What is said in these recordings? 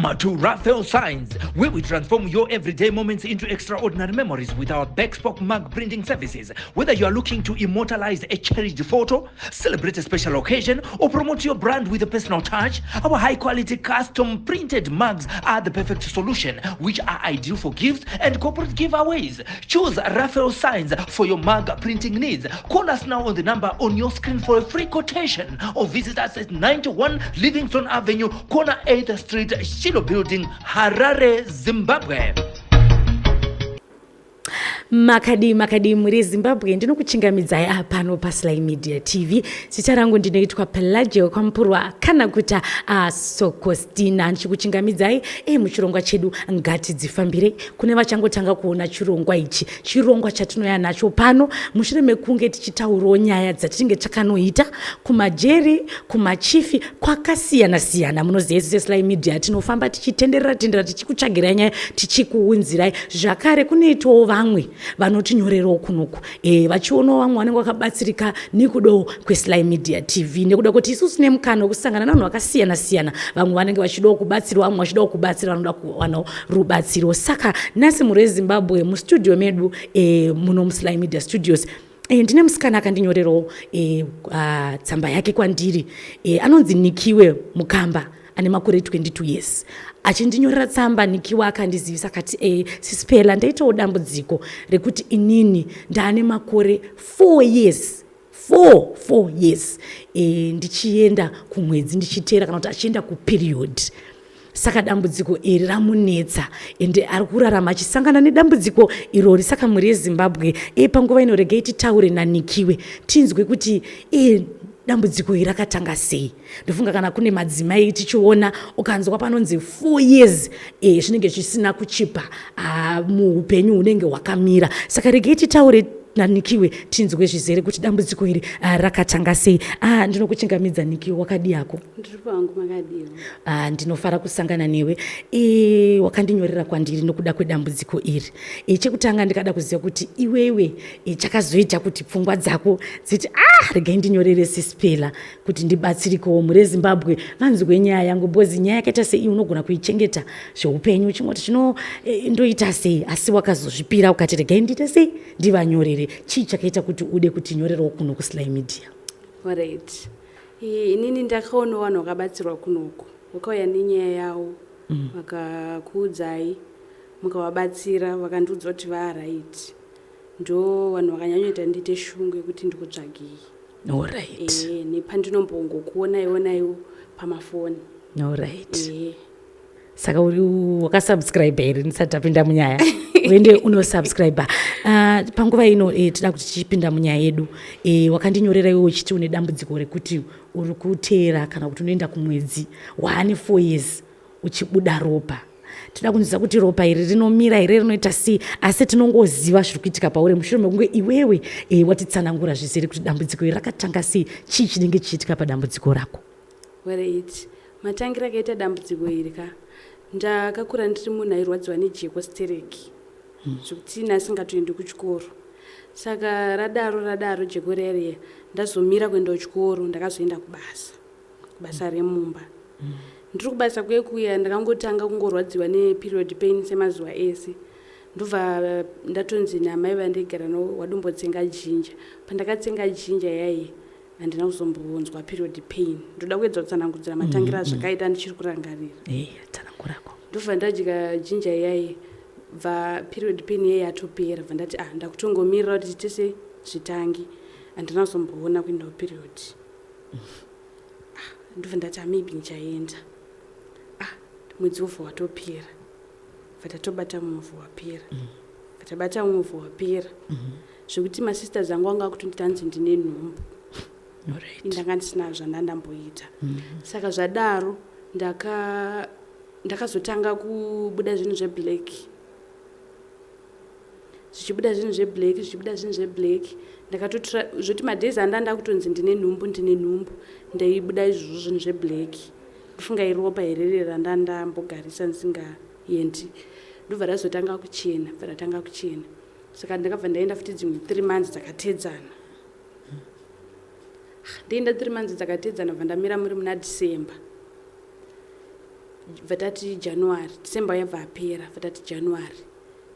Welcome to Raphael Signs, where we transform your everyday moments into extraordinary memories with our bespoke mug printing services. Whether you are looking to immortalize a cherished photo, celebrate a special occasion, or promote your brand with a personal touch, our high quality custom printed mugs are the perfect solution, which are ideal for gifts and corporate giveaways. Choose Raphael Signs for your mug printing needs. Call us now on the number on your screen for a free quotation or visit us at 91 Livingston Avenue, corner 8th Street, Shiloh Building, Harare, Zimbabwe. Makadii, makadii muri Zimbabwe? Ndinokuchingamidzai pano paSly Media TV. Zita rangu ndinoitwa Pelagio Kwamupurwa kana kuti Sokostina. Ndichikuchingamidzai muchirongwa chedu Ngatidzifambirei. Kune vachangotanga kuona chirongwa ichi, chirongwa chatinoya nacho pano mushure mekunge tichitaurawo nyaya dzatinenge takanoita kumajeri, kumachifi, kwakasiyana siyana. Munoziva, isu seSly Media tinofamba tichitenderera tendera, tichikutsvagirai nyaya, tichikuunzirai. Zvakare kunoitawo vamwe vanotinyorerawo kunoku, vachionawo vamwe vanenge vakabatsirika nekudawo kweSly Media TV, nekuda kuti isusu tine mukana wekusangana navanhu vakasiyana siyana. Vamwe vanenge vachidawo kubatsirwa, vamwe vachidawo kubatsira, vanoda kuwanawo rubatsiro. Saka nhasi, mhuri yeZimbabwe, mustudio medu, muno muSly Media Studios, ndine musikana akandinyorerawo tsamba yake kwandiri. Anonzi Nikiwe Mukamba, ane makore 22 years. Achindinyorera tsamba, Nikiwe akandizivisa akati, "Sisi Pela, ndaitawo dambudziko rekuti inini ndaane makore 4 years, 4 years, ndichienda kumwedzi, ndichiteera kana kuti achienda kuperiod. Saka dambudziko iri ramunetsa, ende ari kurarama achisangana nedambudziko irori. Saka mhuri yeZimbabwe, panguva ino regai titaure naNikiwe, tinzwe kuti dambudziko iri rakatanga sei. Ndofunga kana kune madzimai tichiona, ukanzwa panonzi 4 years, zvinenge zvisina kuchipa, muupenyu hunenge hwakamira. Saka regai titaure naNikiwe, tinzwe zvizere kuti dambudziko iri rakatanga sei. Ndinokuchingamidza Nikiwe, wakadii hako? Ndiri pangu, makadiwa? Ndinofara kusangana newe. Wakandinyorera kwandiri nokuda kwedambudziko iri. Chekutanga ndikada kuziva kuti iwewe, chakazoita kuti pfungwa dzako dziti, "Ah, regai ndinyorere Sisi Pela kuti ndibatsirikewo, mhuri yeZimbabwe vanzwe nyaya yangu," because nyaya yakaita sei unogona kuichengeta zveupenyu uchingoti zvino ndoita sei, asi wakazozvipira ukati, "Regai ndiite sei, ndivanyorere." Chii chakaita kuti ude kuti nyorerewo kuno kuSly Media? Alright, inini ndakaonawo vanhu vakabatsirwa kunoku, vakauya nenyaya yavo, vakakuudzai, mukavabatsira, vakandiudza kuti varight. Ndo vanhu vakanyanyoita ndiite shungu yekuti ndikutsvagei. Nepandinombongokuonaiwo pamafoni. Saka uri wakasubscribe here? Ndisati tapinda munyaya, uende unosubscribe. Panguva ino, tida kuti tichipinda munyaya yedu. Wakandinyorera iwe uchiti une dambudziko rekuti uri kuteera kana kuti unoenda kumwedzi, waane 4 years uchibuda ropa. Tinoda kunzwisa kuti ropa iri rinomira here, rinoita sei? Asi tinongoziva zviri kuitika pauri mushure mekunge iwewe watitsanangura zvizere kuti dambudziko iri rakatanga sei, chii chinenge chichiitika padambudziko rako. Alright, matangira akaita dambudziko iri ka, ndakakura ndiri munhu airwadziwa nejeko stereki, zvekuti nasingatoendi kuchikoro. Saka radaro radaro jeko reriya, ndazomira kuenda kuchikoro, ndakazoenda kubasa, kubasa remumba. Ndiri kubasa kwekuya, ndakangotanga kungorwadziwa neperiod pain semazuva ese. Ndobva ndatonzi namai vandaigara navo, "Wadombotsenga jinja." Pandakatsenga jinja yaiye, handina kuzombonzwa period pain. Ndoda kuedza kutsanangudzira matangira azvakaita, ndichiri kurangarira. Tsanangurako. Ndobva ndadya jinja iyayi, bva period pain iyayi yatopera. Bva ndati, "Ah, ndakutongomirira kuti tese zvitange." Handina kuzomboona kuenda kuperiod. Ah, ndobva ndati, "Ah, maybe ndichaenda." Ah, mwedzi wobva watopera, bva tatobata muvhu wapera, bva tabata muvhu wapera, zvekuti masisters angu anga akutonditi hanzi ndine nhumbu. Ndanga ndisina zvandandamboita. Saka zvadaro, ndakazotanga kubuda zvinhu zveblack, zvichibuda zvinhu zveblack, zvichibuda zvinhu zveblack. Ndakatotora zvoti madays andanda kutonzi ndine nhumbu, ndine nhumbu, ndaibuda izvozvo zvinhu zveblack. Ndofunga iropa herere randandambogarisa ndisingaendi. Ndobva razotanga kuchena, bva ratanga kuchena. Saka ndakabva ndaenda futi dzimwe 3 months dzakatedzana. Ndaenda 3 months dzakatedzana, bva ndamira muri muna December. Bva tati January, December yabva apera, bva tati January,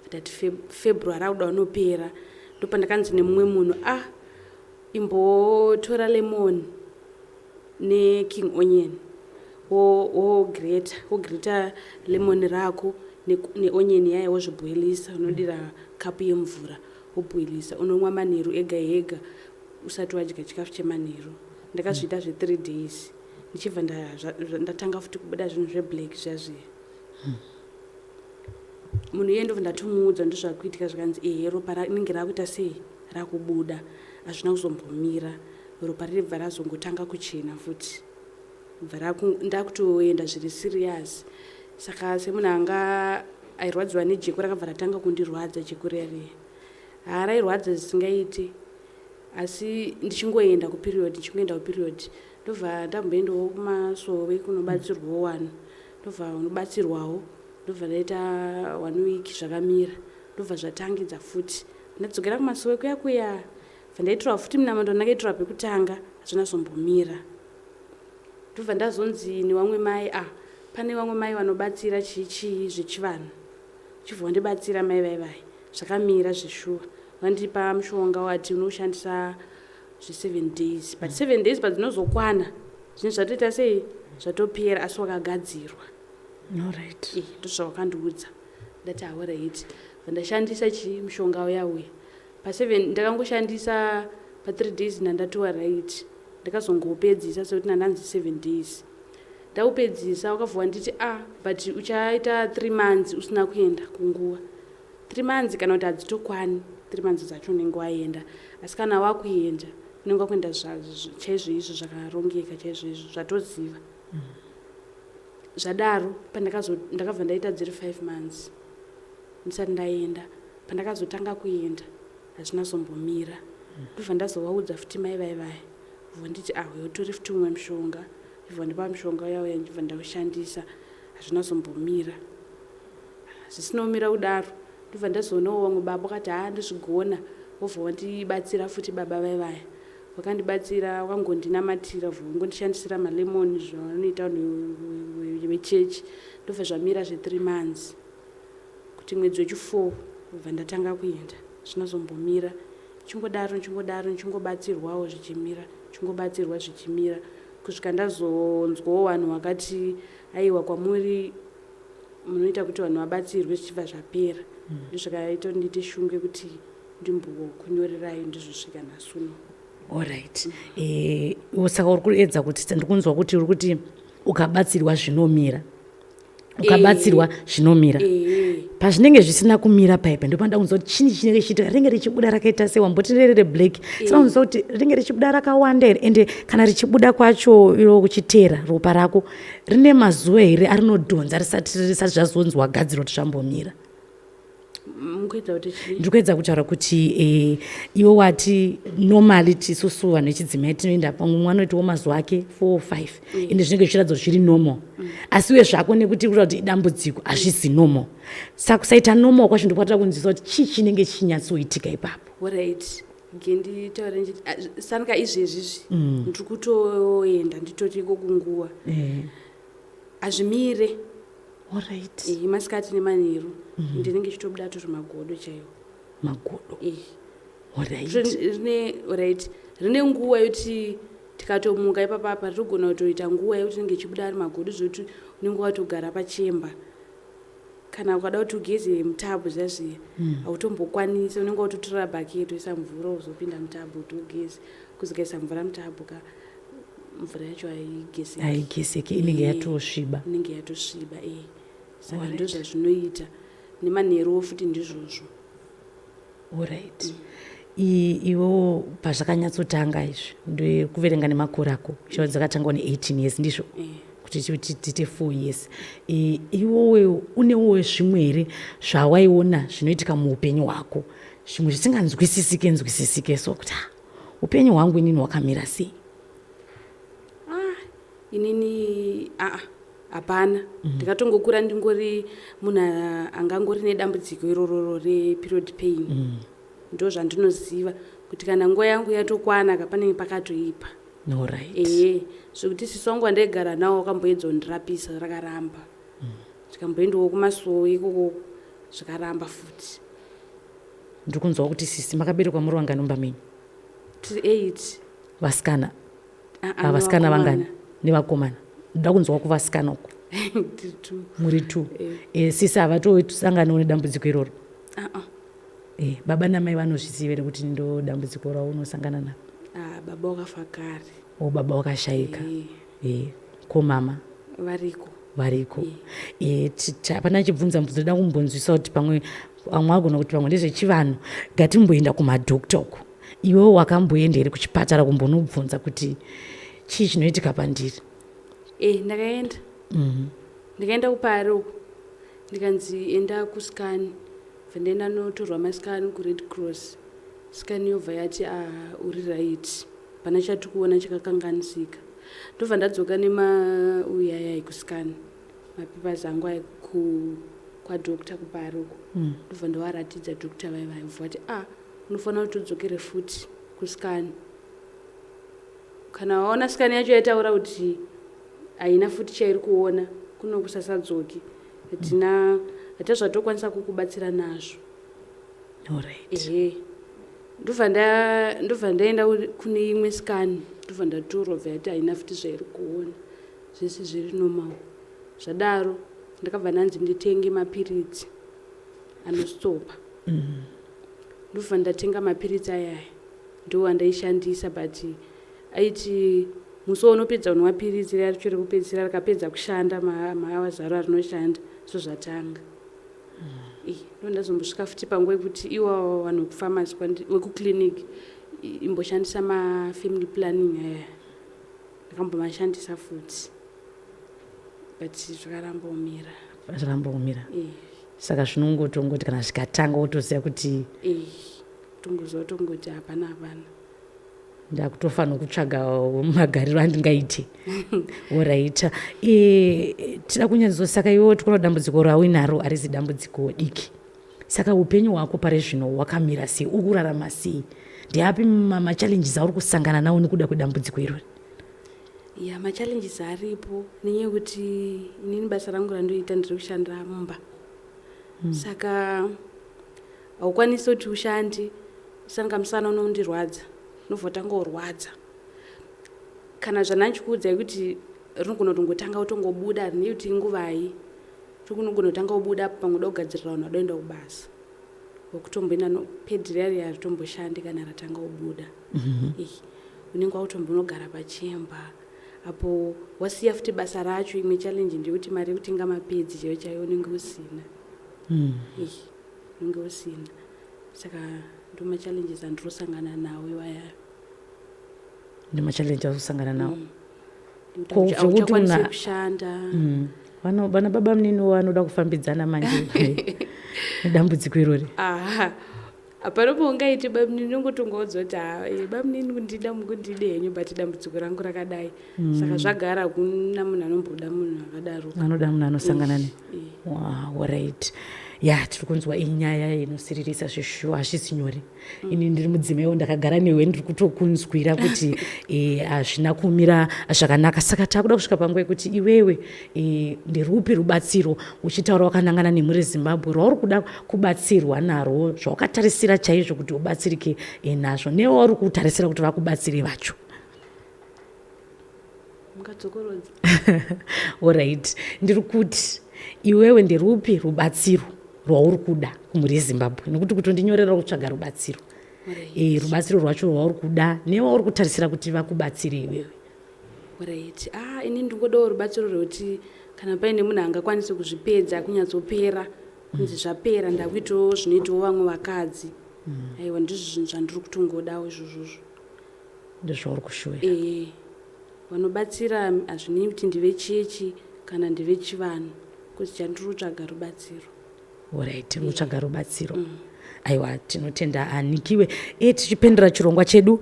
bva tati February akuda unopera. Ndopandakanzi nemumwe munhu, ah, imbotora lemon neking onion, wogreta lemon rako neonion yayo, wozvibhoilisa, unodira kapu yemvura, wobhoilisa, unomwa manheru ega ega usati wadya chikafu chemanheru. Ndakazviita zve3 days, ndichibva ndatanga futi kubuda zvinhu zveblack zviya zviya. Munhu iye ndobva ndatomuudza ndozvakuitika, zvikanzi ehe, ropa rinenge rakuita sei, rakubuda. Hazvina kuzombomira, ropa riribva razongotanga kuchena futi, bva ndakutoenda zviri serious. Saka semunhu anga airwadziwa nejeko, rakabva ratanga kundirwadza jeko riya riya. Haarairwadza zvisingaiti, asi ndichingoenda kuperiod, ndichingoenda kuperiod. Ndobva ndamboendawo kumasowe kunobatsirwawo vanhu, ndobva unobatsirwawo, ndobva ndaita one week zvakamira, ndobva zvatangidza futi. Ndadzokera kumasowe kuya kuya, bva ndaitirwa futi minamato ndakaitirwa pekutanga, hazvina zombomira. Ndobva ndazonzi nevamwe mai, ah, pane vamwe mai vanobatsira chii chii zvechivanhu, chibva wandibatsira mai vai vai, zvakamira zveshuwa. Vandipa mushonga wati unoshandisa zve7 days, but 7 days padzinozokwana zvinhu zvatoita sei, zvatopera, asi wakagadzirwa. Ndozvawakandiudza. Ndati alright, ndashandisa chi mushonga uya uya pa7, ndakangoshandisa pa3 days, ndandatova right. Ndakazongopedzisa sekuti nandanzi 7 days, ndaupedzisa, wakabva wanditi, ah, but uchaita 3 months usina kuenda kunguva, 3 months kana kuti hadzitokwani 3 months dzacho unenge waenda, asi kana wakuenda unenge wakuenda chaizvo izvo zvakarongeka, chaizvo izvo zvatoziva. Zvadaro ndakabva ndaita dziri 5 months ndisati ndaenda. Pandakazotanga kuenda hazvina zombomira. Ndobva ndazovaudza futi mai vai vai, bva nditi, ah, uyo utori futi umwe mushonga. Ibva ndipa mushonga uya uya, ndibva ndaushandisa, hazvina zombomira. Zvisinomira kudaro, ndobva ndazoonawo vamwe baba vakati, haa, ndozvigona. Vobva vandibatsira futi baba vai vaya, vakandibatsira, vakangondinamatira, vongondishandisira malemoni zvavanoita vanhu vechechi, ndobva zvamira zve3 months. Kuti mwedzi wechi4 bva ndatanga kuenda, zvinozombomira. Chingodaro, nchingodaro, nchingobatsirwawo zvichimira, chingobatsirwa zvichimira, kusvika ndazonzwawo vanhu vakati, aiwa, kwamuri munoita kuti vanhu vabatsirwe zvichibva zvapera. Ndozvakaita kuti ndiite shungu yekuti ndimbokunyorerai, ndizosvika nhasi uno. Alright, saka uri kuedza kuti, ndikunzwa kuti uri kuti ukabatsirwa zvinomira, ukabatsirwa zvinomira. Pazvinenge zvisina kumira paipa, ndopanoda kunzwa kuti chini chinenge chichiitika, rinenge richibuda rakaita sei? Wamboti rere reblack, saka kunzwa kuti rinenge richibuda rakawanda here? Ende kana richibuda kwacho iro kuchiteera ropa rako, rine mazuva here arinodhonza risati zvazonzi wagadzirwa kuti zvambomira? Mukuedza kuti chii? Ndiri kuedza kutaura kuti iwe wati normally tisusu vanhu vechidzimai tinoenda pamwe mumwe anoitawo mazuva ake 4 or 5, ende zvinenge zvichiratidza kuti zviri normal, asi uye zvako nekuti kureva kuti idambudziko hazvisi normal. Saka kusaita normal kwacho ndokwatira kunzwisa kuti chii chinenge chichinyatsoitika ipapo. Alright, ngenditaure ndichiti, ah, sanika izvezvizvi ndiri kutoenda, nditoriko kunguva, hazvimire. Masikati nemanheru ndinenge chitobuda tori magodo chaiwo. Magodo? Rine, right, rine nguva yekuti tikatomuka ipapapa rinogona kutoita nguva yekuti inenge ichibuda ari magodo, zvokuti unenge watogara pachemba. Kana ukada kuti ugeze mutabhu zviya zviya, hautombokwanisi, unenge watotora bhaketi, woisa mvura, wozopinda mutabhu kuti ugeze. Kuzokaisa mvura mutabhu ka, mvura yacho haigezeki. Haigezeki, inenge yatosviba. Inenge yatosviba, e. Saka ndo zvazvinoita nemanheruwo futi, ndizvozvo. Alright, iwewo pazvakanyatsotanga izvi, ndikuverenga nemakore ako, shava dzakatanga ne18 years, ndizvo? Kuti tiite 4 years. Iwowe unewo zvimwe here zvawaiona zvinoitika muupenyu hwako, zvimwe zvisinganzwisisike nzwisisike, so kuti, ah, upenyu hwangu inini hwakamira sei? Ah, inini aa, hapana. Ndakatongokura ndingori munhu angangori nedambudziko irororo reperiod pain. Ndo zvandinoziva, kuti kana nguva yangu yatokwana ka, panenge pakatoipa. Ehe, zvekuti sisi wangu wandaigara nawo wakamboedza kundirapisa, rakaramba. Ndikamboendawo kumasowe ikoko, zvikaramba futi. Ndiri kunzwa kuti sisi makaberekwa muri vangani mumba menyu? Tiri 8. Vasikana? Ah, vasikana vangani nevakomana? Ndoda kunzwa kuvasikana uko. Tiri 2. Muri 2. Sisi havatosanganawo nedambudziko iroro? Uh-uh. Baba namai vanozviziva here kuti ndo dambudziko raunosangana naro? Ah, baba wakafa kare. O, baba wakashayika. Ko mama? Variko. Variko. Hapana chibvunza mubvunzo, ndoda kumbonzwisa kuti pamwe vamwe vagona kuti pamwe ndezvechivanhu. Ngatimboenda kumadhokta uko. Iwewo wakamboenda here kuchipatara kumbonobvunza kuti chii chinoitika pandiri? Ndakaenda. Ndikaenda kuPari uko, ndikanzi enda kuscan. Bva ndaenda notorwa mascan kuRed Cross. Scan yobva yati, a, uri right, pana chatiri kuona chakakanganisika. Ndobva ndadzoka nemauyaya ekuscan, mapapers angu aya kwadoctor kuPari uko. Ndobva ndavaratidza doctor vai vai, bva vati, a, unofanira kuti udzokere futi kuscan. Kana waona scan yacho yaitaura kuti haina futi chairi kuona, kuno kusasadzoki, hatina hatina zvatokwanisa kukubatsira nazvo. Ehe, ndobva ndaenda kune imwe scan, ndobva ndatorwa, bva yati haina futi zvairi kuona, zvese zviri normal. Zvadaro ndakabva ndanzi nditenge mapiritsi anostopa. Ndobva ndatenga mapiritsi ayaya, ndo andaishandisa, but aiti musi waunopedza kunwa piritsi riya richo rekupedzisira, rikapedza kushanda mahours aro arinoshanda, so zvatanga. Ndo ndazombosvika futi panguva yekuti iwawa vanhu vekupharmacy, vekuclinic, imboshandisa mafamily planning aya. Ndakambomashandisa futi, but zvakaramba umira. Zvaramba kumira. Saka zvinongotongoti kana zvikatanga wotoziva kuti Tongoziva, tongoti hapana, hapana. Ndakutofanira kutsvaga magariro andingaite. Alright, tida kunyatso, saka iwewo tikuona dambudziko rauinaro harisi dambudziko diki. Saka upenyu hwako pari zvino hwakamira sei? Uri kurarama sei? Ndeapi machallenges auri kusangana nawo nekuda kwedambudziko irori? Ya, machallenges aripo nenyaya yekuti inini basa rangu randoita ndiri kushanda mumba. Saka haukwanisi kuti ushande sanga musana unondirwadza, unobva utanga urwadza. Kana zvandanchikuudzai kuti rinogona kutongotanga kutongobuda, harinei kuti inguvai, rinogona kutanga kubuda apo pamwe uda kugadzirira vanhu vadoenda kubasa, wekutomboenda pad riya riya haritomboshandi kana ratanga kubuda. Unenge wakutombonogara pachemba apo wasiya futi basa racho. Imwe challenge ndeyekuti mari yekutenga mapads chaiyo chaiyo unenge usina. Unenge usina, saka ndo machallenges andirosangana nawo iwayayo. Nemachallenges auri kusangana nawo. Nekuti Ko zvekuti hauchakwanisi kushanda. Vana baba munini vanoda kufambidzana manje nedambudziko irori? Aha, hapana paungaiti bamunini, ungotongoudza kuti, ha, bamunini, kundida mukundide henyu, but dambudziko rangu rakadai. Saka zvagara hakuna munhu anomboda munhu akadaro. Anoda munhu anosangana ne Wow, alright, ya, tiri kunzwa inyaya inosiririsa zveshuwa, hazvisi nyore. Ini ndiri mudzimaiwo ndakagara newe, ndiri kutokunzwira kuti hazvina kumira zvakanaka. Saka takuda kusvika panguva yekuti iwewe, nderupi rubatsiro, uchitaura wakanangana nemhuri Zimbabwe, rwauri kuda kubatsirwa narwo, zvawakatarisira chaizvo kuti ubatsirike nazvo, newauri kutarisira kuti vakubatsire vacho? Mungadzokorodza? Alright, ndiri kuti iwewe nderupi rubatsiro rwauri kuda kumhuri yeZimbabwe, nekuti kutondinyorera kutsvaga rubatsiro. Rubatsiro rwacho rwauri kuda newauri kutarisira kuti vakubatsire iwewe. Right, ah, ini ndingodawo rubatsiro rwekuti kana paine munhu angakwanise kuzvipedza kunyatsopera, kunzi zvapera, ndakuitawo zvinoitawo vamwe vakadzi. Aiwa, ndizvo zvinhu zvandiri kutongodawo izvozvozvo. Ndozvauri kushuwira? Ee, vanobatsira hazvinei kuti ndivechechi kana ndivechivanhu, kuti chandiri kutsvaga rubatsiro. Alright, uri kutsvaga rubatsiro. Aiwa, tinotenda, anikiwe. Tichipendera chirongwa chedu,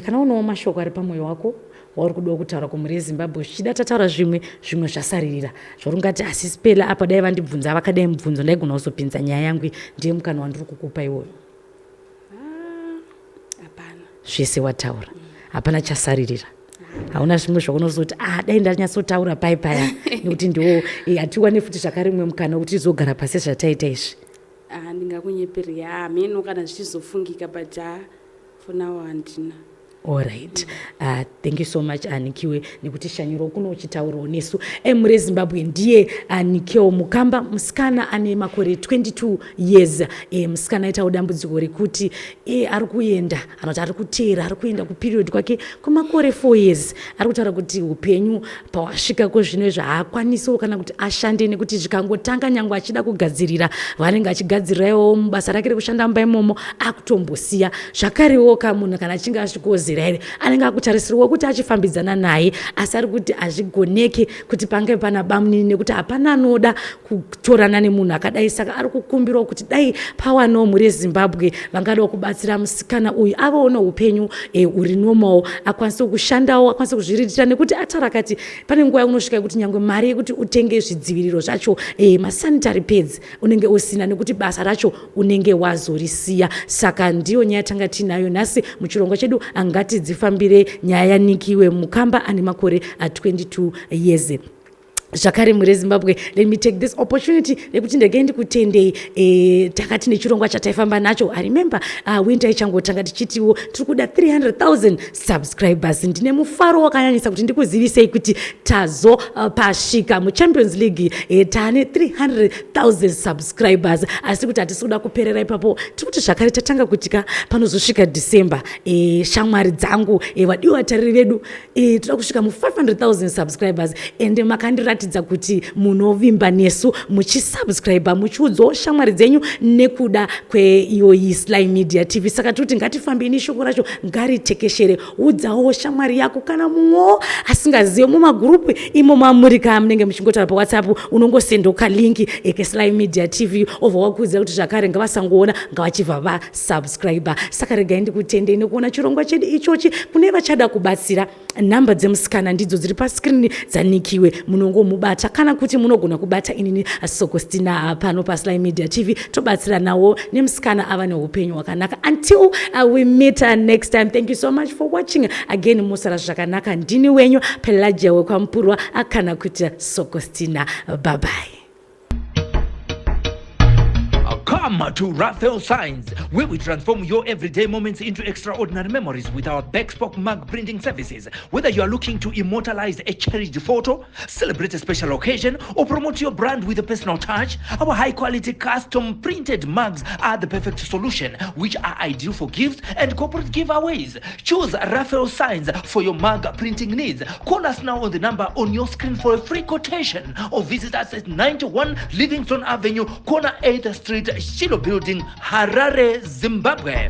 kana unewo mashoko ari pamwoyo wako wauri kudawo kutaura kumhuri yeZimbabwe, zvichida tataura zvimwe, zvimwe zvasaririra zvauri ungati asi spela apa dai vandibvunza vakadai mubvunzo, ndaigona kuzopinza nyaya yangu iyi, ndiye mukana wandiri kukupa iwoyo. Ah, hapana. Zvese wataura, hapana chasaririra. Hauna zvimwe zvaunozoti, ah, dai ndanyatsotaura pai paya, nekuti ndiwo hatiwane futi zvakare mumwe mukana wekuti tizogara pasi zvataita izvi? Ah, ndingakunyeperi, hameno kana zvichizofungika, but ha, for now handina. Alright, thank you so much, Anikiwe, nekuti shanyiro kuno uchitaurawo nesu. Emure Zimbabwe, ndiye Anikeo Mukamba, musikana ane makore 22 years. Musikana aitawo dambudziko rekuti ari kuenda, anoti ari kuteera, ari kuenda kuperiod kwake kwemakore 4 years. Ari kutaura kuti upenyu pawasvikako zvino izvo haakwanisawo kana kuti ashande, nekuti zvikangotanga, nyange achida kugadzirira vanenge achigadzirirawo mubasa rake rekushanda mumba imomo, akutombosiya zvakarewo. Kamunhu kana achinge asvikozera here, anenge akutarisirwa kuti achifambidzana naye, asi ari kuti hazvigoneki kuti pange pana bamunini, nekuti hapana anoda kutorana nemunhu akadai. Saka ari kukumbirawo kuti dai pawanawo mhuri yeZimbabwe vangadawo kubatsira musikana uyu avewo neupenyu uri normal, akwanise kushandawo, akwanise kuzviriritira, nekuti ataura akati pane nguva yaunosvika yekuti nyange mari yekuti utenge zvidziviriro zvacho, masanitary pads, unenge usina, nekuti basa racho unenge wazorisiya. Saka ndiyo nyaya tanga tiinayo nhasi muchirongwa chedu Ngatidzifambire, nyaya yaNikiwe Mukamba ane makore a22 years. Zvakare mhuri yeZimbabwe, let me take this opportunity yekuti ndege ndikutendei. Takati nechirongwa chataifamba nacho, I remember winter ichangotanga, tichitiwo tiri kuda 300,000 subscribers. Ndine mufaro wakanyanyisa kuti ndikuzivisei kuti tazopasvika muChampions League. Taane 300,000 subscribers, asi kuti hatisi kuda kuperera ipapo. Tiri kuti zvakare tatanga kuti ka panozosvika December, shamwari dzangu, vadiwa vatariri vedu, toda kusvika mu500,000 subscribers. Ende makandiratidza kuti munovimba nesu muchisubscribe, muchiudzawo shamwari dzenyu nekuda kweiyoyi Sly Media TV. Saka tiri kuti ngatifambei neshoko racho, ngaritekeshere. Udzawo shamwari yako kana mumwewo asingazive mumagurupu imo mamuri ka munenge muchingotaura paWhatsApp, unongosendoka kalink keSly Media TV, obva wakuudzira kuti zvakare ngavasangoona, ngavachibva vasubscribe. Saka regai ndikutendei nekuona chirongwa chedu ichochi. Kune vachada kubatsira, nhamba dzemusikana ndidzo dziri paskrini dzaNikiwe. Munongomubata kana kuti munogona kubata inini Sokostina pano paSly Media TV, tobatsiranawo nemusikana ava neupenyu hwakanaka. Until we meet next time, thank you so much for watching again. Musara zvakanaka. Ndini wenyu Pelagia wekwaMupurwa kana kuti Sokostina. Bye bye. Come to Raphael Signs, where we transform your everyday moments into extraordinary memories with our bespoke mug printing services. Whether you are looking to immortalize a cherished photo, celebrate a special occasion, or promote your brand with a personal touch, our high quality custom printed mugs are the perfect solution, which are ideal for gifts and corporate giveaways. Choose Raphael Signs for your mug printing needs. Call us now on the number on your screen for a free quotation or visit us at 91 Livingston Avenue, corner 8th Street, Shiloh Building, Harare, Zimbabwe.